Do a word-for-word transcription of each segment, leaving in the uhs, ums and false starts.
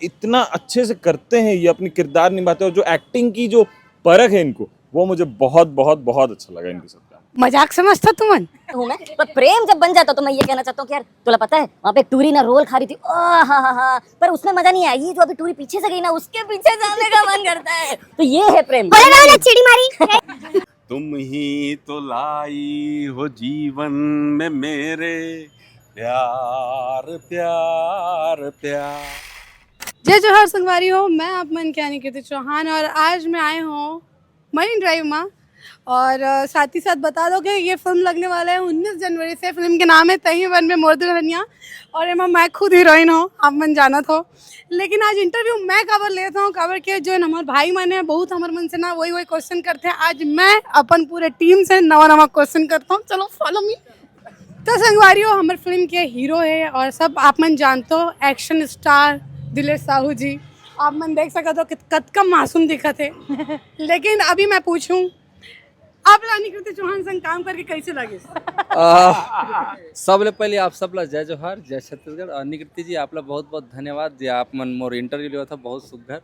इतना अच्छे से करते हैं, ये अपनी किरदार निभाते हैं, और जो एक्टिंग की जो परख है इनको, वो मुझे बहुत बहुत बहुत अच्छा लगा इनके साथ काम। मजाक समझता तुमन? हूँ मैं, पर प्रेम जब बन जाता तो मैं ये कहना चाहता हूँ कि यार, तुला पता है, वहाँ पे एक टूरी ना रोल खा रही थी, आहाहा, पर उसमें मजा नहीं आया। ये जो अभी टूरी पीछे से गई ना, उसके पीछे जाने का मन करता है। तो ये है प्रेम। बोले ना, बोले, चिड़ी मारी। तुम ही तो लाई हो जीवन में मेरे प्यार, प्यार, प्यार। जय जोहार संगवारी हो, मैं आप मन के अनिकेत चौहान और आज मैं आए हूँ मरीन ड्राइव में। और अ, साथ ही साथ बता दो कि ये फिल्म लगने वाला है उन्नीस जनवरी से। फिल्म के नाम है तही बन में मोर दुल्हनिया और एमा मैं खुद हीरोइन हूँ, आप मन जानत हो। लेकिन आज इंटरव्यू मैं काबर लेत हूँ, काबर के जो हमारे भाई मन है, बहुत हमारे मन से ना वही वही क्वेश्चन करते हैं। आज मैं अपन पूरे टीम से नवा नवा क्वेश्चन करता हूँ। चलो, फॉलो मी। तो संगवारी हो, हमारे फिल्म के हीरो है और सब आप मन जानते हो, एक्शन स्टार दिलेश साहू जी। आप मन देख सकते हो कि कतका मासूम दिखत है। लेकिन अभी मैं पूछूं, आप ला अनिकेत चौहान संग काम करके कैसे लगे? आ, सबले पहले आप सब ला जय जोहार, जय छत्तीसगढ़। अनिकेत जी, आप ला बहुत बहुत धन्यवाद जे आप मन मोर इंटरव्यू लेवत हो, बहुत सुघर।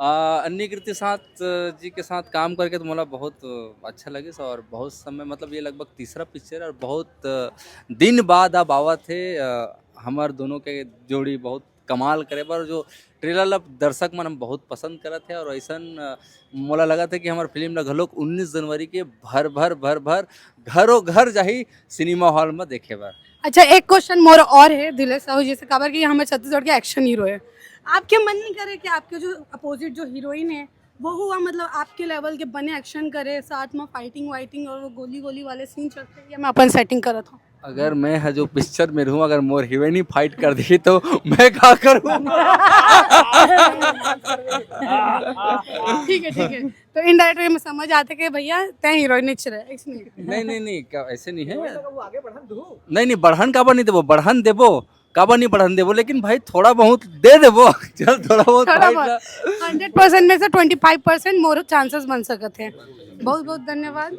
आ, अनिकेत साथ, अ, जी के साथ काम करके तो मोला बहुत, अ, अच्छा लगिस और बहुत समय, मतलब, ये लगभग तीसरा पिक्चर और बहुत, अ, दिन बाद अब आवत हे। अ, हमर दोनों के जोड़ी बहुत कमाल करे बर, जो ट्रेलर ला दर्शक मन हम बहुत पसंद करत हे और ऐसन, अ, मोला लगत हे कि हमर फिल्म ला घलोक उन्नीस जनवरी के भर भर भर भर घरों घर जाही सिनेमा हॉल में देखे बर। अच्छा, एक क्वेश्चन मोर और है दिलेश साहू जी से, काबर कि ये हमर छत्तीसगढ़ के एक्शन हीरो है। आपके मन नहीं करे कि आपके जो अपोजिट जो हीरोइन है, वो हुआ, मतलब, आपके लेवल के बने, एक्शन करे, साथ में फाइटिंग वाइटिंग और वो गोली वोली वाले सीन चलते हैं, या मैं अपन सेटिंग करत हूँ? अगर मैं ह जो पिक्चर में रहूँ, अगर मोर हीरोइन ही फाइट कर दी तो मैं का करूँ? ठीक है, ठीक है। तो इनडायरेक्ट वे में समझ आते कि भैया, तय हीरोइन नहीं रहे, इसमें। नहीं, नहीं, नहीं, क्या, ऐसे नहीं है। वो आगे बढ़न दो। नहीं, नहीं, बढ़न काबर नहीं देबो, बढ़न देबो, काबर नहीं बढ़न देबो, लेकिन भाई, थोड़ा बहुत दे देबो। चल, थोड़ा बहुत थोड़ा fight बहुत। ला। हंड्रेड परसेंट में से twenty five percent more chances बन सकत हैं। बहुत बहुत धन्यवाद।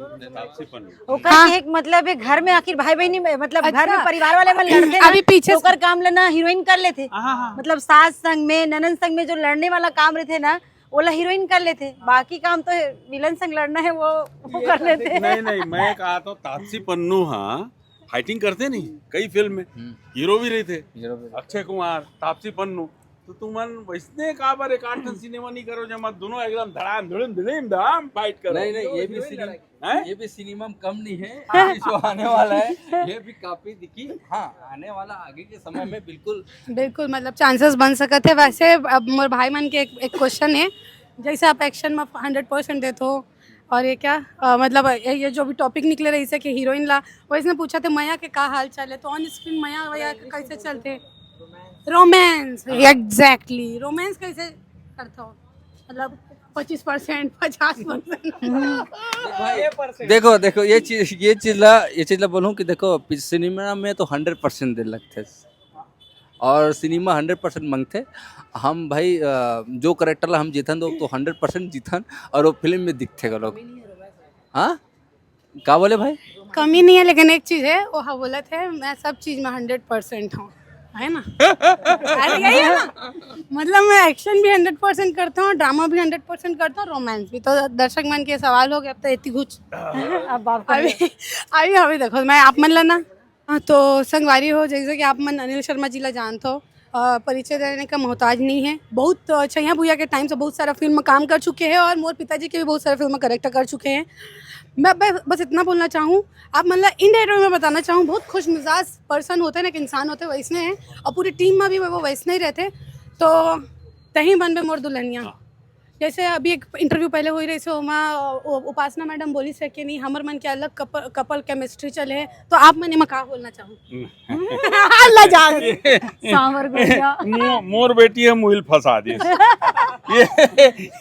ओकर हाँ। के एक मतलब है, घर में आखिर भाई बहनी में, मतलब, घर में अच्छा। परिवार वाले मन लड़ते ना, अभी पीछे तो से ओकर काम लेना हीरोइन कर लेते। हाँ, हाँ। मतलब, सास संग में, ननन संग में जो लड़ने वाला काम रहते ना, ओला हीरोइन कर लेते, बाकी काम तो विलन संग लड़ना है, वो, वो कर लेते। नहीं, नहीं, मैं कहा तो तापसी पन्नू, हाँ, फाइटिंग करते नहीं कई फिल्म में, हम्म। हीरो भी रहते, हीरो भी रहते। अक्षय कुमार, तापसी पन्नू, तो तुमन वैसने काबर एक आठ ठन सिनेमा नहीं करो, जमा दोनों एकदम धड़ाम धुड़म धुड़म धाम फाइट करो। नहीं, नहीं, ये भी हीरोइन सिनेमा, लड़ाई। हैं? ये भी सिनेमा में कम नहीं है, हाँ। ये जो आने वाला है, ये भी काफी दिखी। हाँ, आने वाला आगे के समय में बिल्कुल। बिल्कुल, मतलब, चांसेस बन सकत है। वैसे अब मोर भाई मन के एक, एक क्वेश्चन है, जैसे आप एक्शन में हंड्रेड परसेंट देते हो और ये क्या, अ, मतलब, ये, ये जो भी टॉपिक निकले रही से कि हीरोइन ला, वैसने पूछा थे, मया के का हाल चाल है, तो ऑन स्क्रीन मया वया के कैसे चलते? रोमांस, एग्जैक्टली, रोमांस कैसे करते हो? मतलब, पच्चीस परसेंट, पचास परसेंट। देखो, देखो, ये चीज, ये चीज ला, ये चीज ला बोलूँ कि देखो, पि-, सिनेमा में तो हंड्रेड परसेंट दे लगथे और सिनेमा हंड्रेड परसेंट मांगथे। हम भाई, अ, जो करेक्टर ला हम जीतन, तो, तो हंड्रेड परसेंट जीतन और वो फिल्म में दिखथे घलोक। हाँ, का बोले भाई? कमी नहीं है, लेकिन एक चीज है, वो हाँ बोलत है, मैं सब चीज में हंड्रेड परसेंट हूँ, है ना? अरे, यही है ना? मतलब, मैं एक्शन भी हंड्रेड परसेंट करता हूँ, ड्रामा भी हंड्रेड परसेंट करता हूँ, रोमांस भी। तो दर्शक मन के सवाल हो गए, अब तो इतनी कुछ। अब आपको अभी, अभी, अभी देखो, मैं आप मन ला ना, हाँ, तो संगवारी हो, जैसे कि आप मन अनिल शर्मा जी ला जानते हो, अ, परिचय देने का मोहताज नहीं है। बहुत, अ, छैया भुइया के टाइम से बहुत सारा फिल्म में काम कर चुके हैं और मोर पिताजी के भी बहुत सारा फिल्म में करेक्टर कर चुके हैं। मैं बस, बस इतना बोलना चाहूँ, आप मन ला इनडायरेक्ट में बताना चाहूँ, बहुत खुश मिजाज पर्सन होते हैं ना, एक इंसान होते हैं, वैसने हैं। और पूरी टीम में भी वो वैसने ही रहते हैं। तो तही बन बे मोर दुल्हनिया। हाँ। जैसे अभी एक इंटरव्यू पहले हुई रही से, ओमा, उ-, उपासना मैडम बोली से कि नहीं, हमर मन के अलग कपल, कपल केमिस्ट्री चले है, तो आप मन एमा का बोलना चाहू? ला जा। सांवर गोरिया। मो-, मोर बेटी है, मुहिल फंसा दिस। ये,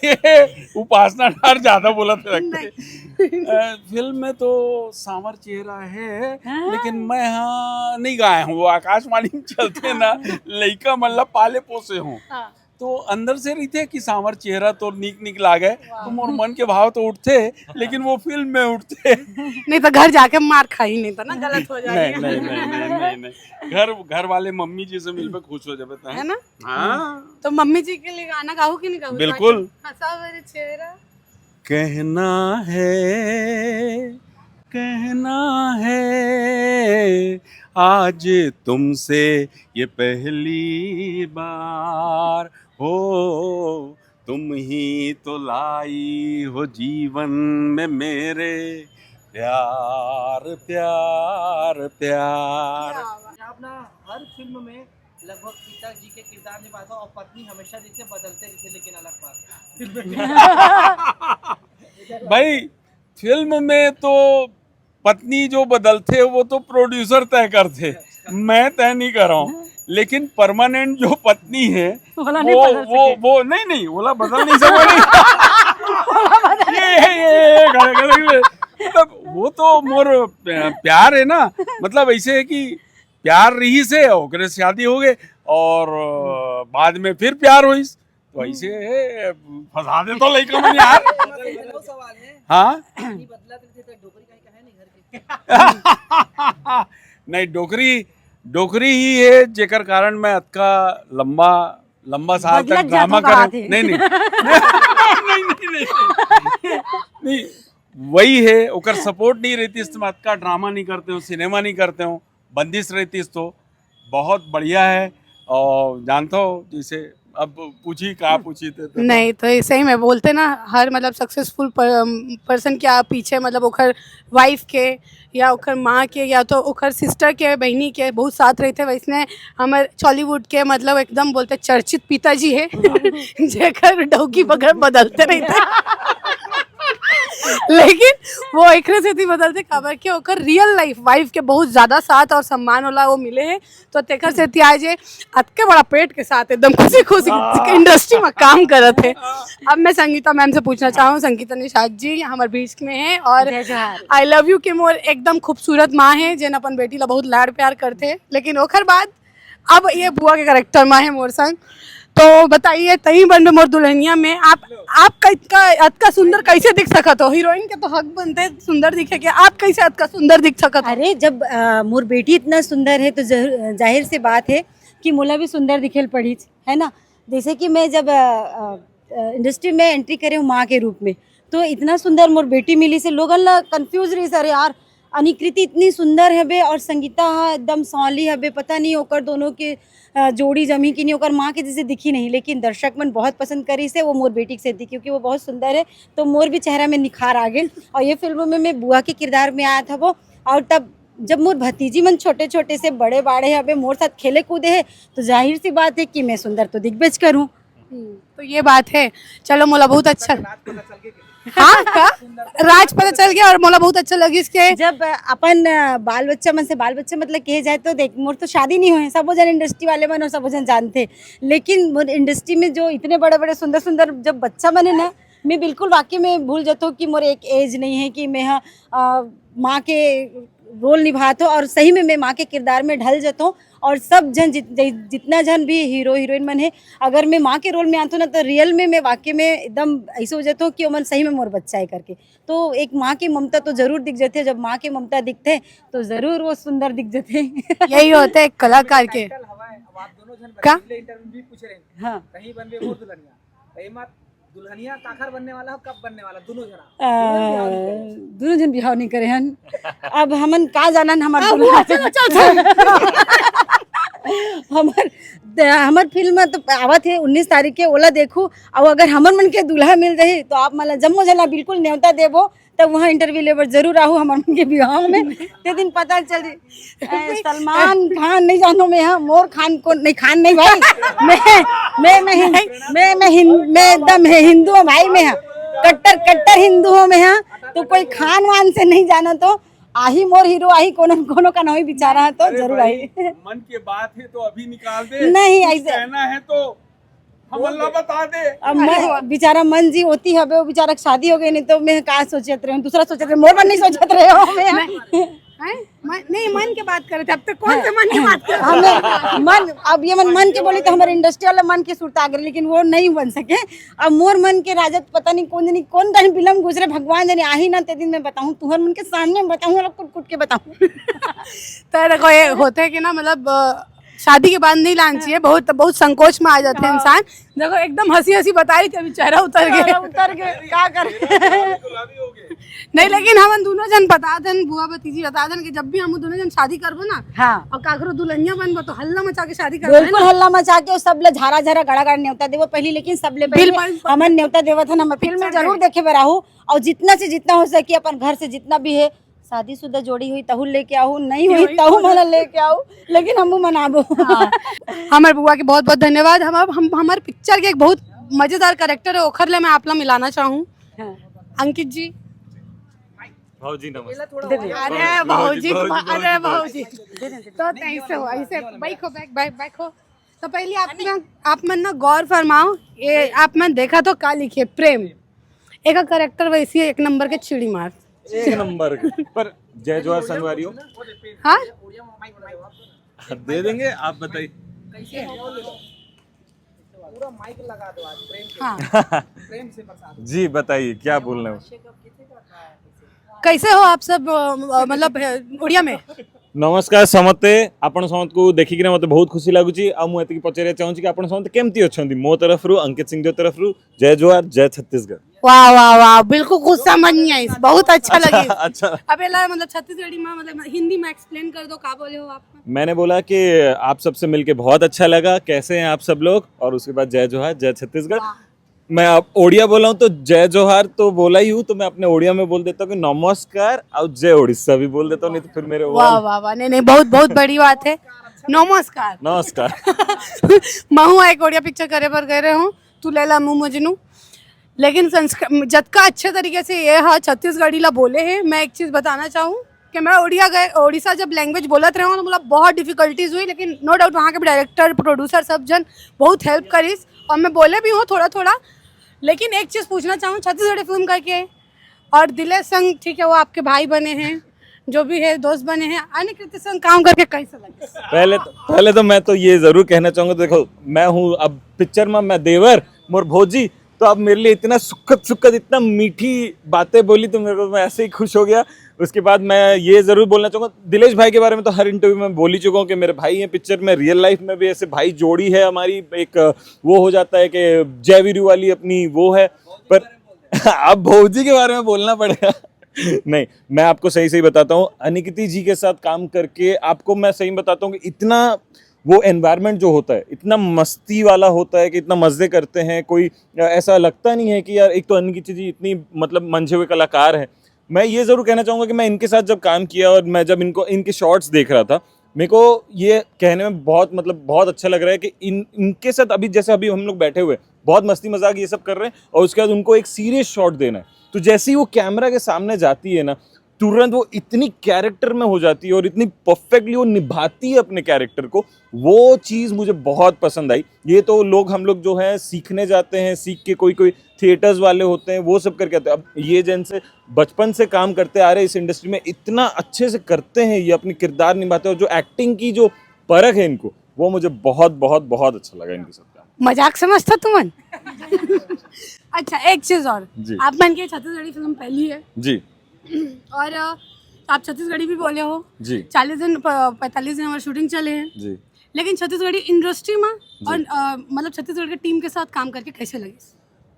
ये उपासना डार ज्यादा बोलत लगथे। नहीं। अ, फिल्म में तो सांवर चेहरा है, हाँ। लेकिन मैं हाँ नहीं गाया हूँ, वो आकाशवाणी में चलते ना, लइका मन ला पाले पोसे हूँ। हाँ। तो अंदर से रहिथे कि सांवर चेहरा तो निक निक लागे, तो मोर मन के भाव तो उठथे, लेकिन वो फिल्म में उठथे। नहीं तो घर जाके मार खाही, नहीं तो ना गलत हो जाही। नहीं नहीं नहीं नहीं नहीं नहीं। घर घर वाले मम्मी जी से मिलबे, खुश हो जाबे तैं। है ना? हाँ। तो मम्मी जी के लिए गाना गाहू कि नहीं गाहू? बिल्कुल। हंसा मेरे चेहरा। कहना है, कहना है, आज तुमसे ये पहली बार हो, तुम ही तो लाई हो जीवन में मेरे प्यार, प्यार, प्यार। आप ना हर फिल्म में लगभग पिता जी के किरदार निभाते हो और पत्नी हमेशा जैसे बदलते रहते, लेकिन अलग बात। भाई, फिल्म में तो पत्नी जो बदलथे वो तो प्रोड्यूसर तय करथे, मैं तय नहीं कर रहा हूँ। लेकिन परमानेंट जो पत्नी है वाला नहीं वो बदल वो सके। वो नहीं नहीं, ओला बदल नहीं सको नहीं। ये ये ये ये, खड़े, खड़े, खड़े। मतलब वो तो मोर प्यार है ना, मतलब ऐसे है कि प्यार रहिस हे, ओकरे से शादी हो गए और अ, बाद में फिर प्यार होइस, तो ऐसे है, फंसा दे तो लइका मन यार। मतलब, एक और सवाल है, हाँ। पत्नी बदलत रहिथे तो डोकरी कहीं का है नहीं घर के? नहीं, डोकरी डोकरी ही है जेकर कारण मैं अतका लंबा लंबा साल तक बदलत ड्रामा जात हो करे। बात है। नहीं नहीं नहीं नहीं नहीं नहीं। नहीं, वही है, ओकर सपोर्ट नहीं रहती तो मैं अतका ड्रामा नहीं करते हो, सिनेमा नहीं करते हो, बंदिश रहती तो। बहुत बढ़िया है। और जानता हो, जैसे अब पूछी का पूछी थे तो नहीं तो ये सही में बोलते ना, हर मतलब सक्सेसफुल पर्सन के पीछे मतलब ओकर वाइफ के या ओकर माँ के या तो ओकर सिस्टर के, बहनी के बहुत साथ रहिथे। वैसने हमर चॉलीवुड के मतलब एकदम बोलते चर्चित पिताजी है जेकर डौकी बगैर बदलते रहिथे। लेकिन वो एकरे सेती बदलथे काबर कि ओकर रियल लाइफ वाइफ के बहुत ज्यादा साथ और सम्मान वाला वो मिले है, तो तेकर सेती आज ये अतके बड़ा पेट के साथ एकदम खुशी खुशी इंडस्ट्री में काम करत है। अब मैं संगीता मैम से पूछना चाहूँ, संगीता निषाद जी हमारे बीच में है और जय जोहार। आई लव यू के मोर एकदम खूबसूरत माँ है, जेन अपन बेटी ला बहुत लाड़ प्यार करथे, लेकिन ओकर बाद अब ये बुआ के कैरेक्टर माँ है मोर संग। तो बताइए, तहीं बनबे मोर दुल्हनिया में आप आप क- अतका अतका सुंदर कैसे दिख सकत हो? हीरोइन के तो हक बनथे सुंदर दिखे के, आप कैसे अतका सुंदर दिख सकत हो? अरे, जब अ, मोर बेटी इतना सुंदर है तो जहू- जाहिर सी बात है कि मोला भी सुंदर दिखेल पड़ी, है ना? जैसे कि मैं जब इंडस्ट्री में एंट्री करे हूँ माँ के रूप में, तो इतना सुंदर मोर बेटी मिलिस हे, लोगन ला कंफ्यूज रहिस, अरे यार, अनिकृति इतनी सुंदर हबे और संगीता हा एकदम सौंली हबे, पता नहीं ओकर दोनों के अ, जोड़ी जमी कि नहीं, ओकर माँ के जैसे दिखी नहीं। लेकिन दर्शक मन बहुत पसंद करिस हे वो मोर बेटी के सेती, क्योंकि वो बहुत सुंदर है, तो मोर भी चेहरा में निखार आ गए। और ये फिल्म में मैं बुआ के किरदार में आया था वो, और तब जब मोर भतीजी मन छोटे छोटे से बड़े बाढ़े हबे, मोर साथ खेले कूदे है, तो जाहिर सी बात है कि मैं सुंदर तो दिखबेच करूँ। तो ये बात है। चलो, मोला बहुत अच्छा। हाँ, का? राज पता चल गया और मोला बहुत अच्छा लगिस के। जब अपन अ, बाल बच्चा मन से, बाल बच्चा मतलब कहे जाए तो देख, मोर तो शादी नहीं हुए, सबो जन इंडस्ट्री वाले मन और सबो जन जानते, लेकिन मोर इंडस्ट्री में जो इतने बड़े बड़े सुंदर सुंदर जब बच्चा मन है ना, मैं बिल्कुल वाकई में भूल जाता हूँ कि मोर एक एज नहीं है कि मैं हाँ, अ, माँ के रोल निभात हो, और सही में मैं माँ के किरदार में ढल जाता हूँ। और सब जन जित, जि- जितना जन भी हीरो हीरोइन मन है, अगर मैं माँ के रोल में आती हूँ ना, तो रियल में मैं वाकई में एकदम ऐसे हो जाता हूँ कि ओमन सही में मोर बच्चा है करके। तो एक माँ की ममता तो जरूर दिख जाती है, जब माँ की ममता दिखते हैं तो जरूर वो सुंदर दिख जाते हैं। यही होता है एक कलाकार के। टाइटल हवा है, अब आप दोनों जन का? बने, पिछले इंटरव्यू में भी पूछ रहे हैं, हाँ। कहीं बनबे मोर दुल्हनिया, तो ये मत दुल्हनिया काखर बनने वाला हो, कब बनने वाला, दोनों जना? अ, दोनों जन बिहाव नहीं करे हन। अब हमन का जानन हमार दुल्हन। हमार द- हमार फिल्म तो आवत है उन्नीस तारीख के, ओला देखू। और अगर हमर मन के दूल्हा मिल जाही तो आप मला जम्मो जना बिल्कुल न्योता देबो, तब वहाँ इंटरव्यू लेबर जरूर आहू हमर मन के बिहाव में। ते दिन पता चल जी। ए, सलमान खान नहीं जानो मैं, हाँ, मोर खान को नहीं, खान नहीं भाई। मैं मैं मैं हिंद, मैं मैं हिंद, मैं एकदम है हिंदू हूँ भाई मैं, हाँ, कट्टर कट्टर हिंदू हूँ मैं, हाँ। तो कोई खान वान से नहीं जाना तो आही मोर हीरो आही, कोनो कोनो का नहीं बिचारा है तो अरे जरूर भाई, आई। मन के बात है तो अभी निकाल दे। नहीं, कुछ ऐसे कहना है तो हमन ला बता दे। अब मैं बेचारा मन जी होती हबे, वो बेचारा के शादी हो गई, नहीं तो मैं का सोचत रहे हूँ, दूसरा सोचत रहे, मोर पर नहीं सोचत रहे हो मैं। हैं? मन, नहीं, मन के बात करे थे। अब तक कौन से मन की बात कर रहे हैं? हमें मन, अब ये मन मन के बोले तो हमारे इंडस्ट्री वाले मन के सुरता आ गए, लेकिन वो नहीं बन सके। अब मोर मन के राजा तो पता नहीं कौन दिन, कौन दिन फिल्म गुजरे, भगवान जाने, आही ना ते दिन मैं बताऊं, तुहर मन के सामने में बताऊं, अलग कुट कुट के बताऊं। तो देखो, ये होते हैं कि ना, मतलब, अ, शादी के बाद नहीं लाना चाहिए, बहुत बहुत संकोच में आ जाते हैं इंसान। देखो, एकदम हंसी हंसी बता रही थी, अभी चेहरा उतर गया। उतर गए, क्या कर? नहीं, लेकिन हमन दोनों जन बता देन, बुआ भतीजी बता देन कि जब भी हम दोनों जन शादी करबो ना, हाँ। और काकरो दुल्हनिया बनबो, तो हल्ला मचा के शादी करबो, है बिल्कुल ना? हल्ला मचा के, और सब ले झारा झारा गड़ा गड़ा नेवता देबो पहली, लेकिन सब ले पहले बिल्कुल। हमन नेवता देवत हन, हम फिल्म में पिक्चर जरूर में। देखे बर आहू, और जितना से जितना हो सके अपन घर से जितना भी है, शादीशुदा जोड़ी हुई तहू लेके आहू, नहीं हुई नहीं तहू हुई। मला लेके आहू, लेकिन हम मनाबो। हाँ। हमारे बुआ के बहुत बहुत धन्यवाद। हम अब हम हमारे पिक्चर के एक बहुत मजेदार कैरेक्टर है, ओखर ले मैं आपला मिलाना चाहूँ। हाँ। अंकित जी। भाजी नमस्ते। अरे भाजी, भाजी, भाजी, अरे भाजी। भाजी। तो ऐसे हो, ऐसे बैक हो, बैक, बैक, बैक हो। तो पहले आप ना, आप मन ना गौर फरमाओ, ये आप मन देखा तो का लिखे, प्रेम। एक कैरेक्टर वैसी है, एक नंबर के चिड़ी मार। एक नंबर के। पर जय जोहार संगवारी हो। हाँ? दे देंगे, आप बताइए। पूरा माइक लगा दो आज प्रेम के। हाँ। प्रेम से बरसात। जी बताइए, क्या बोलना है? कैसे हो आप सब, अ, अ, मतलब, अ, उड़िया में? नमस्कार समते, आपण समत को देखिक मते बहुत खुशी लागुची। आ मु एतिक पचारिया चाहूँ कि आपण समते केमती अछंती? मो तरफ रु, अंकित सिंह जो तरफ रु, जय जोहार, जय छत्तीसगढ़। वाह, वाह, वाह, बिल्कुल कुछ समझ नहीं आई, बहुत अच्छा अच्छा, लगी। अच्छा। अब एला मतलब छत्तीसगढ़ी में, मतलब हिंदी में एक्सप्लेन कर दो, का बोले हो आप? मैंने बोला कि आप सबसे मिलके बहुत अच्छा लगा, कैसे हैं आप सब लोग, और उसके बाद जय जोहार, जय छत्तीसगढ़। वाह। मैं आप ओडिया बोला हूँ तो जय जोहार तो बोला ही हूँ, तो मैं अपने ओडिया में बोल देता हूँ कि नमस्कार और जय उड़ीसा भी बोल देता हूँ, नहीं तो फिर मेरे वाह, वाह, वाह, नहीं, नहीं, बहुत, बहुत बड़ी बात है। नमस्कार। नमस्कार। महू एक ओडिया पिक्चर करे बर गए रहे हूँ, तू लैला मू मजनू। लेकिन संस्कृ-, जतका अच्छे तरीके से ये हा छत्तीसगढ़ी ला बोले हे, मैं एक चीज बताना चाहूँ कि मैं ओडिया गए, ओडिशा जब लैंग्वेज बोलत रहे हूँ तो मतलब बहुत डिफिकल्टीज हुई, लेकिन नो डाउट वहाँ के भी डायरेक्टर, प्रोड्यूसर सब जन बहुत हेल्प करिस, और मैं बोले भी हूँ थोड़ा थोड़ा। लेकिन एक चीज पूछना चाहूँ, छत्तीसगढ़ी फिल्म करके, और दिलेश संग, ठीक है, वो आपके भाई बने हैं, जो भी है, दोस्त बने हैं, अनिकृति संग काम करके कैसे लगे? पहले तो, पहले तो मैं तो ये जरूर कहना चाहूंगा, देखो, मैं हूँ अब पिक्चर में मैं देवर, मोर भौजी, तो अब मेरे लिए इतना सुखद सुखद, इतना मीठी बातें बोली, तो मेरे को, मैं ऐसे ही खुश हो गया। उसके बाद मैं ये जरूर बोलना चाहूंगा, दिलेश भाई के बारे में तो हर इंटरव्यू में बोल ही चुका हूँ कि मेरे भाई हैं पिक्चर में, रियल लाइफ में भी ऐसे भाई जोड़ी है हमारी, एक वो हो जाता है कि जय वीरू वाली अपनी वो है। पर अब भौजी के बारे में बोलना पड़ेगा। नहीं, मैं आपको सही सही बताता हूँ, अनिकिति जी के साथ काम करके आपको मैं सही बताता हूँ कि इतना वो एनवायरनमेंट जो होता है, इतना मस्ती वाला होता है कि इतना मजे करते हैं, कोई ऐसा लगता नहीं है कि यार, एक तो अनिकिति जी इतनी, मतलब, मंझे हुए कलाकार हैं। मैं ये जरूर कहना चाहूंगा कि मैं इनके साथ जब काम किया और मैं जब इनको, इनके शॉट्स देख रहा था, मेरे को ये कहने में बहुत, मतलब, बहुत अच्छा लग रहा है कि इन इनके साथ अभी, जैसे अभी हम लोग बैठे हुए हैं, बहुत मस्ती मजाक ये सब कर रहे हैं, और उसके बाद उनको एक सीरियस शॉट देना है, तो जैसे ही वो कैमरा के सामने जाती है ना, तुरंत वो इतनी कैरेक्टर में हो जाती है और इतनी परफेक्टली वो निभाती है अपने कैरेक्टर को। वो चीज़ मुझे बहुत पसंद आई। ये तो लोग, हम लोग जो है सीखने जाते हैं, सीख के कोई कोई थिएटर्स वाले होते हैं, वो सब करके आते हैं। अब ये जैसे बचपन से काम करते आ रहे इस इंडस्ट्री में, इतना अच्छे से करते हैं ये, अपनी किरदार निभाते हैं, और जो एक्टिंग की जो परख है इनको, वो मुझे बहुत बहुत बहुत अच्छा लगा इनके साथ काम। मजाक समझता तुमन? अच्छा, एक चीज और, जी। आप मन के छत्तीसगढ़ी फिल्म पहली है। जी। और अ, आप छत्तीसगढ़ी भी बोले हो। जी। चालीस दिन, प-, पैंतालीस दिन हमारे शूटिंग चले हैं। जी। लेकिन छत्तीसगढ़ी इंडस्ट्री में जी। और अ, मतलब छत्तीसगढ़ के टीम के साथ काम करके कैसे लगे?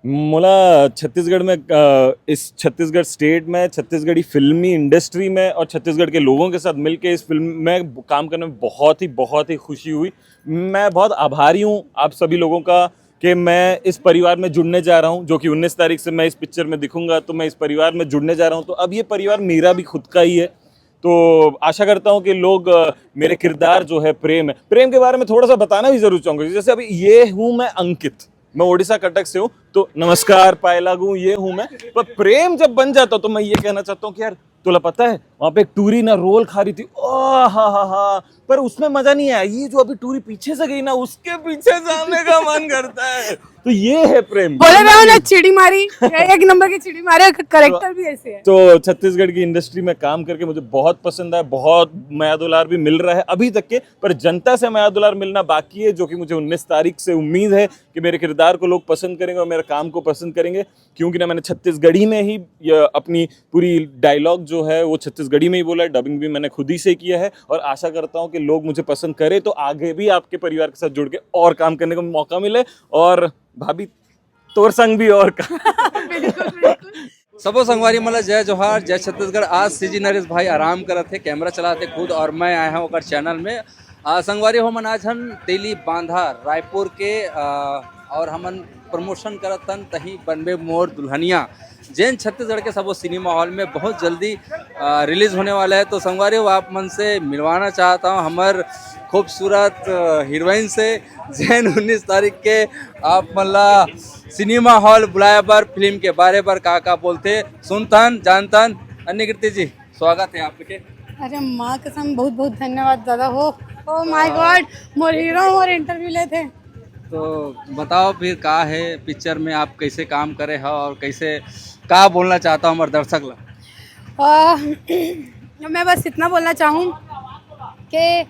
मोला छत्तीसगढ़ में, अ, इस छत्तीसगढ़ स्टेट में, छत्तीसगढ़ी फिल्मी इंडस्ट्री में और छत्तीसगढ़ के लोगों के साथ मिलके इस फिल्म में काम करने में बहुत ही, बहुत ही खुशी हुई। मैं बहुत आभारी हूँ आप सभी लोगों का कि मैं इस परिवार में जुड़ने जा रहा हूँ, जो कि उन्नीस तारीख से मैं इस पिक्चर में दिखूंगा, तो मैं इस परिवार में जुड़ने जा रहा हूँ। तो अब ये परिवार मेरा भी खुद का ही है। तो आशा करता हूँ कि लोग, अ, मेरे किरदार जो है प्रेम है, प्रेम के बारे में थोड़ा सा बताना भी जरूर चाहूंगा। जैसे अभी ये हूँ मैं अंकित, मैं ओडिशा कटक से हूँ, तो नमस्कार पाए लागू ये हूँ मैं। पर प्रेम जब बन जाता तो मैं ये कहना चाहता हूँ कि यार, तोला पता है, वहां पे एक टूरी ना रोल खा रही थी, ओ हा हा हा, पर उसमें मजा नहीं आया। ये जो अभी टूरी पीछे से गई ना, उसके पीछे जाने का मन करता है। तो ये है प्रेम। बोले रहे हो ना, चिड़ी मारी, एक नंबर की चिड़ी मारी। करेक्टर भी ऐसे है। तो छत्तीसगढ़ की इंडस्ट्री में काम करके मुझे बहुत पसंद आया, बहुत मया दुलार भी मिल रहा है अभी तक के, पर जनता से मया दुलार मिलना बाकी है, जो कि मुझे उन्नीस तारीख से उम्मीद है कि मेरे किरदार को लोग पसंद करेंगे और मेरे काम को पसंद करेंगे, क्योंकि ना मैंने छत्तीसगढ़ी में ही ये अपनी पूरी डायलॉग जो है वो छत्तीसगढ़ी में ही बोला है, डबिंग भी मैंने खुद ही से किया है और आशा करता हूँ कि लोग मुझे पसंद करें तो आगे भी आपके परिवार के साथ जुड़ के और काम करने का मौका मिले। और भाभी, तोर संग भी और का बिल्कुल बिल्कुल। सबो संगवारी मन ला जय जोहार, जय छत्तीसगढ़। आज सीजी नरेश भाई आराम करत हे, कैमरा चलाते खुद, और मैं आया हूँ ओकर चैनल में। आ, संगवारी हो मन, आज हम तेली बांधा रायपुर के, आ, और हमन प्रमोशन करत हन तही बनबे मोर दुल्हनिया, जेन छत्तीसगढ़ के सबो सिनेमा हॉल में बहुत जल्दी आ, रिलीज होने वाला है। तो संगवारी हो, आप मन से मिलवाना चाहता हूँ हमर खूबसूरत आ, हीरोइन से, जेन उन्नीस तारीख के आप मन ला सिनेमा हॉल बुलाए बर, फिल्म के बारे बर का का बोलथे, सुनतन जानतन। अन्य कीर्ति जी, स्वागत है आपके। अरे माँ कसम, बहुत बहुत धन्यवाद दादा हो। Oh my God, Mor hero Mor interview लेथे। तो बताओ फिर, का है पिक्चर में, आप कैसे काम करे हो और कैसे, का बोलना चाहता हो हमारे दर्शक ला? आ, मैं बस इतना बोलना चाहूँ कि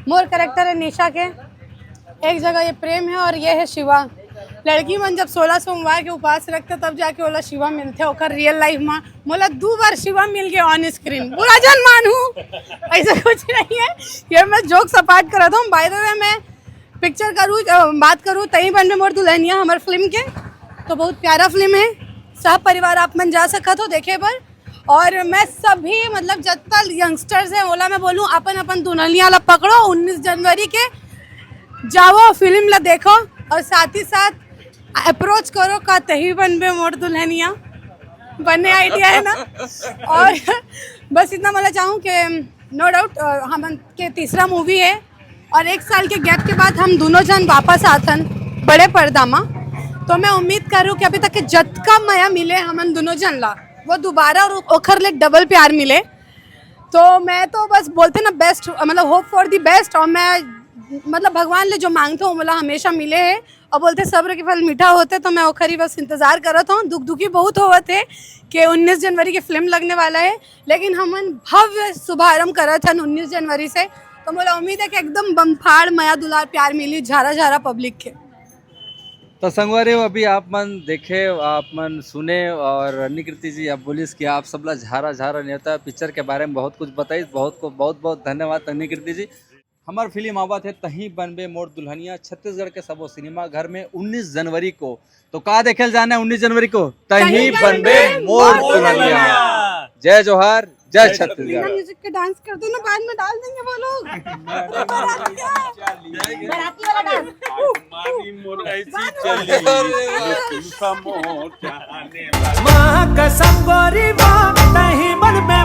मोर करेक्टर है निशा के, एक जगह ये प्रेम है और ये है शिवा। लड़की मन जब सोलह सोमवार के उपास रखते, तब जाके ओला शिवा मिलथे ओकर रियल लाइफ में। मोला दो बार शिवा मिल गए ऑन स्क्रीन, बुरा जन मानू, ऐसा कुछ नहीं है। ये मैं जोक सपाट करत हूँ। बाय द वे, मैं पिक्चर करूँ, अ, बात करूँ तही बनबे मोर दुल्हनिया, हमार फिल्म के, तो बहुत प्यारा फिल्म है। सब परिवार आप मन जा सकत हो देखे बर। और मैं सभी, मतलब, जत्ता यंगस्टर्स हैं, ओला मैं बोलूँ, अपन अपन दुल्हनिया ला पकड़ो, उन्नीस जनवरी के जाओ, फिल्म ला देखो और साथ ही साथ अप्रोच करो का तही बनबे मोर दुल्हनिया, बने आइडिया है ना। और बस इतना बोलना चाहूँ कि नो डाउट हमन के तीसरा मूवी है और एक साल के गैप के बाद हम दोनों जन वापस आथन बड़े पर्दा मा। तो मैं उम्मीद करूँ कि अभी तक के जतका मया मिले हमन दोनों जन ला, वो दोबारा और ओखर ले डबल प्यार मिले। तो मैं तो बस बोलते ना, बेस्ट, मतलब, होप फॉर दी बेस्ट। और मैं, मतलब, भगवान ले जो मांगते हो, मोला हमेशा मिले है। और बोलते, सब्र के फल मीठा होते। तो मैं ओखर ही बस इंतजार करत हूँ। दुख दुखी बहुत होवत है कि उन्नीस जनवरी की फिल्म लगने वाला है, लेकिन हमन भव्य शुभारंभ करत हन उन्नीस जनवरी से। तो मोला उम्मीद है कि एकदम बम्फाड़ मया दुलार प्यार मिली झारा झारा पब्लिक के। तो संगवारी हो, अभी आप मन देखे, आप मन सुने, और निकृति जी आप बोलिस कि आप सबला झारा झारा नेवता। पिक्चर के बारे में बहुत कुछ बताइस, बहुत को बहुत बहुत धन्यवाद निकृति जी। हमार फिल्म आवत है तही बनबे मोर दुल्हनिया, छत्तीसगढ़ के सबो सिनेमा घर में उन्नीस जनवरी को। तो का देखे ल जाना है उन्नीस जनवरी को? तही बनबे मोर दुल्हनिया। जय जोहार, जय छत्तीसगढ़। म्यूजिक के डांस कर दो ना, बाद में डाल देंगे वो लोग। बाराती वाला डांस। माँ कसम गोरी माँ, तही बनबे